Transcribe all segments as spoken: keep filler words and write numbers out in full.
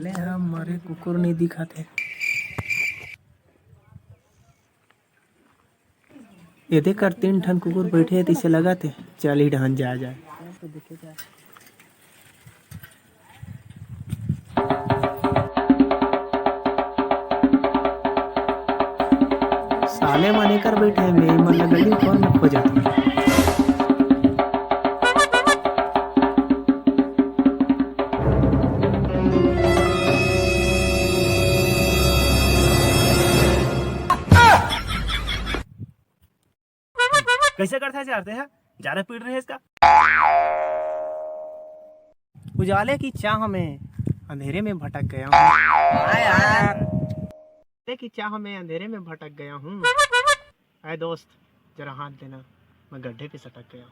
ले हम मरे कुकुर नहीं दिखत हे। एदे कर तीन ठन कुकुर बैठे हे, तइसे लगत हे। चल ही डहन जाए जाए। साले मन एकर बैठे हे, मैं मन ला गली कौन में खोजत हूँ। कैसे करता है यार, ते है? ज्यादा पीट रहे हैं इसका। उजाले की चाह में अंधेरे में भटक गया हूँ। हाँ यार। उजाले की चाह में अंधेरे में भटक गया हूँ। ऐ दोस्त, जरा हाथ देना, मैं गड्ढे पे सटक गया हूँ।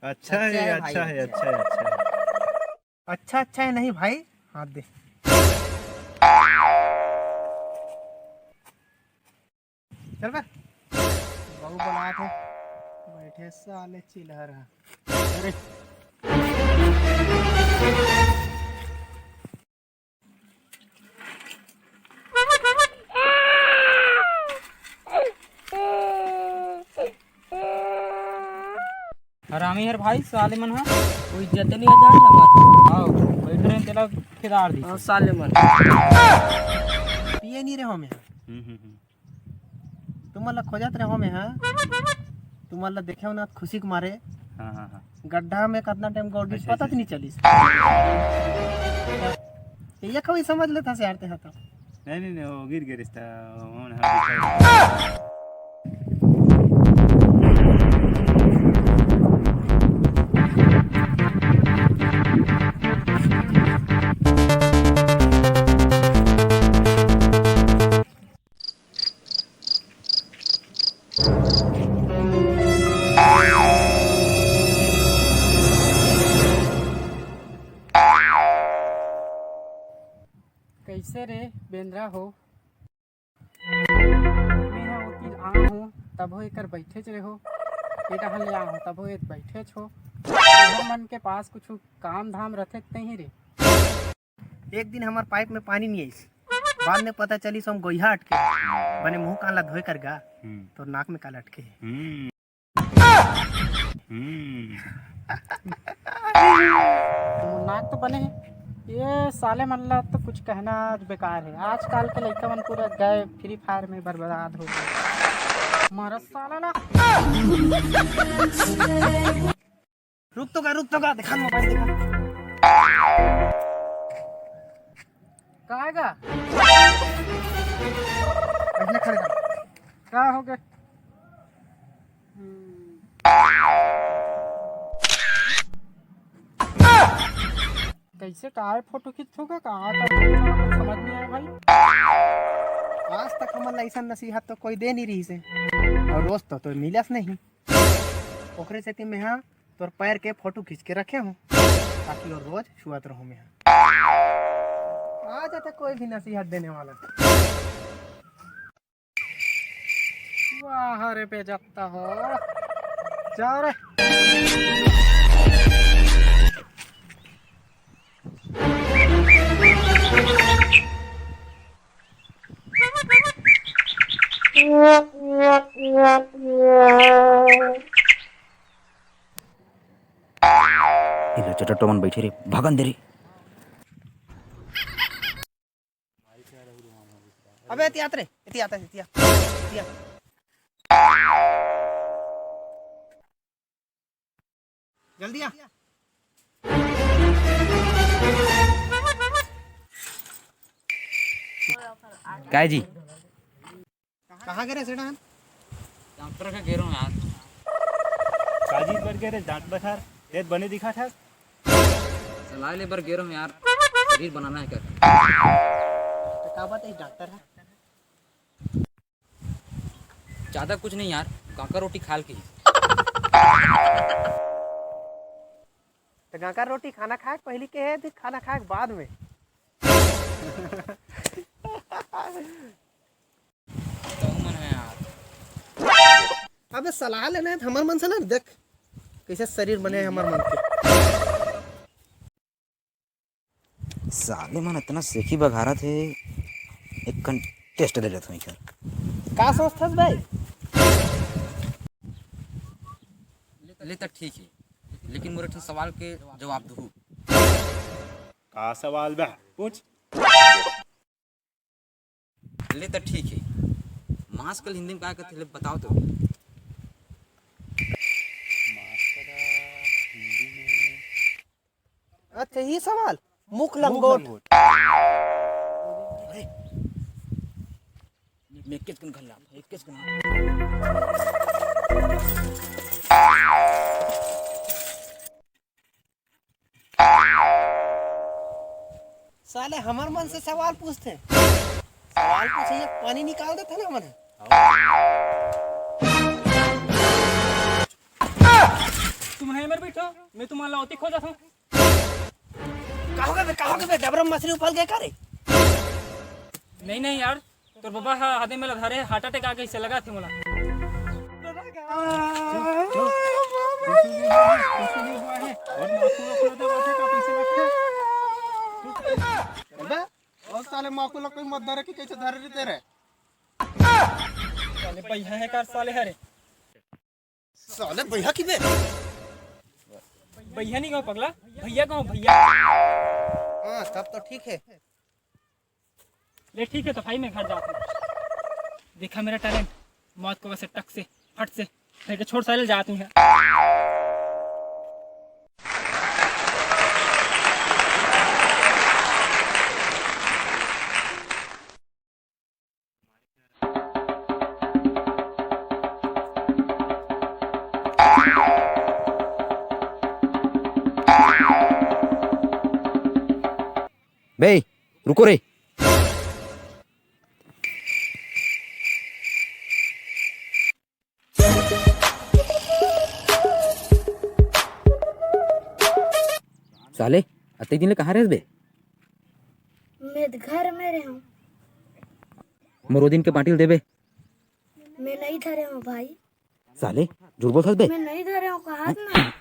अच्छा है, अच्छा है, अच्छा है, अच्छा है। अच्छा, अच्छा है नहीं भाई, हाथ दे। चल बे। बहू बुलात हे। बैठे साले चिल्ला रहा। अरे। हरामी हर भाई, साले मन ह। कोई इज्जत नहीं है जान हमार। आओ, बैठ रहे हैं, तेला खेदार दी। हाँ, साले मन। पिए नहीं रहे हो मैं। हम्म, हम्म, हम्म। तुमन ला खोजत रहो मैं, हाँ? तुमन ला देखे हो ना खुशी के मारे। हाँ, हाँ, हाँ। गड्ढा में कितना टाइम गौर दिस, अच्छा, पता अच्छा। नहीं चलिस। ये कभी समझ लेता से यार ते हा तो। नहीं, नहीं, नहीं, वो गिर गिर रिश्ता, वो हम कैसे रे बेंदरा हो? मैं ह ओती आए हूँ, तभो एकर बैठेच रहो। ए डहन ले आए हूँ, तभो ए बैठेच हो। तुहर मन के पास कुछ काम धाम रथे त नहीं रे? एक दिन हमार पाइप में पानी नहीं आइस, बाद में पता चलिस हम गोइहा अटके, बने मुंह कान ला धोए कर गा, हम्म। तोर नाक में का लटके हे। हम्म। हम्म। नाक तो बने हे। ये साले मन ला तो कुछ कहना बेकार है। आजकल के लइका मन पूरा गए Free Fire में बर्बाद हो गए। मारा साला ना। रुक तो गा, रुक तो गा, दिखा मोबाइल दिखा। का है गा? अइसने खड़े कर। का हो गए? हम्म। कैसे काय फोटो खींचथो का, का करथो, कुछ समझ नहीं आया भाई। आज तक हमन ला अइसन नसीहत तो कोई दे नहीं रहिस हे, और रोज तो, तो मिलस नहीं। ओकरे सेती मेहा तोर पैर के फोटो खींच के रखे हूँ, ताकि वो रोज छुअत रहूँ मेहा। आ जाता कोई भी नसीहत देने वाला। वाह रे बेजत्ता हो, जाओ रे। ए लो, चटट्टो मन बैठे रे, भगन दे रे। अबे एती आत रे, एती आत, एती आत, एती आत। जल्दी आ। काय जी? कहाँ गे रे सेठान? डॉक्टर के गे रहों यार। काजी बर गे रे, डॉक्टर हर तें बने दिखत हस। सलाह ले बर गे रहों यार, शरीर बनाना है कर। तो का बात है डॉक्टर है? ज्यादा कुछ नहीं यार, गांकर रोटी खाल के ही। तो गांकर रोटी खाना खाए के पहली के है, फिर खाना खाए के बाद में। तो मन है यार। अबे सलाह लेना है तो हमर मन से ना देख, कइसे शरीर बने हे हमर मन के। साले मन अतना सेखी बघारत हे, एक कन टेस्ट ले लेथों एकर। का सोचथस भाई? ले त ठीक हे, लेकिन मोर एक ठन सवाल के जवाब दहू। का सवाल बे? पूछ। ले त ठीक हे, मांस के हिंदी में का कथे ले बताओ तो। अच्छा, ये सवाल, मुख लंगोट। अरे, मैं किस कन घर ला, मैं किस कन। साले हमर मन से सवाल पूछथे, सवाल पूछे पानी निकाल देथे ना हमन। तुम है मर बैठो, मैं तुम्हारा लौती खो जाता हूँ। का होगे बे, का होगे बे, डबरा मछली उफल गे का रे? नहीं नहीं यार, तोर बबा ह हादे मेला धरे, हार्ट अटैक आ गइसे, लगा थे मोला। अबे, ओ साले माकू ला कोई मत धरे कि कैसे धरे रे तेरे? साले भैया है कार साले हरे। साले भैया की बे? भैया नहीं कहो पगला, भैया कहो भैया। हाँ, तब तो ठीक है। ले ठीक है, तो भाई मैं घर जाता हूँ। देखा मेरा टैलेंट, मौत को वैसे टक से, फट से, फेंक के छोड़ साले, जाती है। बे, रुको रे। साले, अतई दिन ले कहाँ रहस बे? मैं तो घर में रहूं। मोर ओ दिन के बांटिल देबे। मैं नहीं धरे हूँ भाई। साले, झूठ बोलथस बे। मैं नहीं धरे हूँ, कहा ना।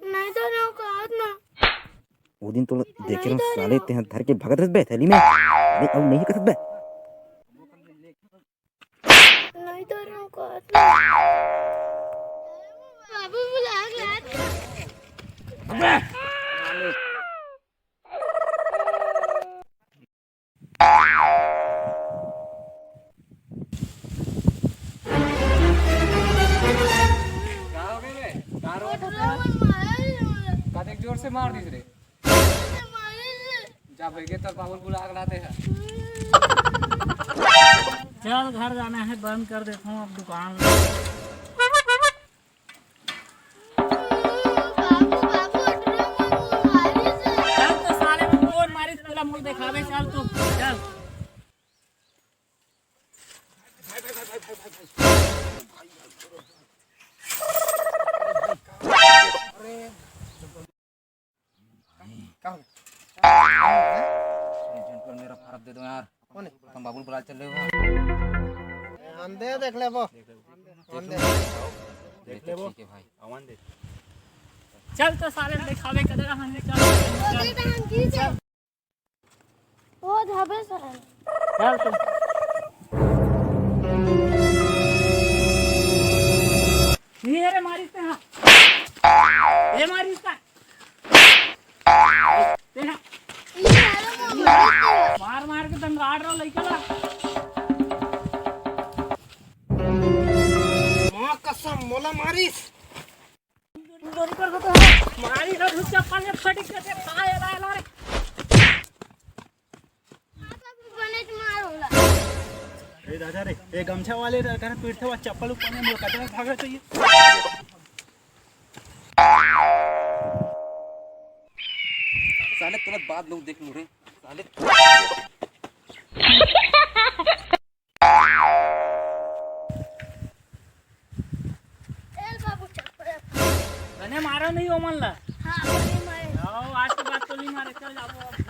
नहीं धरे हूँ, कहा ना। ओ दिन तो देखे नहीं रहूं धरे साले, हूँ। तेहा धर के भगत रहस बे थैली में। अरे, अब नहीं कहत बे। नहीं तो ना कहत। बाबू बुला के लात। का हो गए रे? का रो? कतेक जोर से मार दिस रे? जा भैया, तोर बाबू बुला के लाते हैं। चल, घर जाना है, बंद कर देता हूँ अब दुकान। चल तो साले, कौन मारिस तेला मुंह देखावे, चल तू, चल। का हो? अरे, झंटू, मेरा फारम दे दो यार। कौन है? तुम बाबू बुला चल रहे हो। हम दे देख लेबो। हम दे। देख लेबो। ठीक है भाई। चल तो साले दिखावे कदर हम चल। चल। ओ धबे साले। चल तू। ये रे मारिस ते, हाँ। ये मारिस ते। तेरा मार मार के दंगाड़ रहा लइका ला। माँ कसम, मोला मारिस। चोरी कर देता है। मारी ना, रुक जा, पाले फटिक के खा, ये ला, ला रे। बने मार होला। ए दादा रे, ए गमछा वाले रे, कहना पीटते हुआ चप्पल ऊपर में मुड़ कतरा भागना चाहिए। साले तुरंत बाद लोग देख लू रे। साले। चल बाबू, चप्पल। तने मारा नहीं ओमन ला? हाँ, बने मारे। आओ, आज के बाद तो नहीं मारे, चल जाबो अब।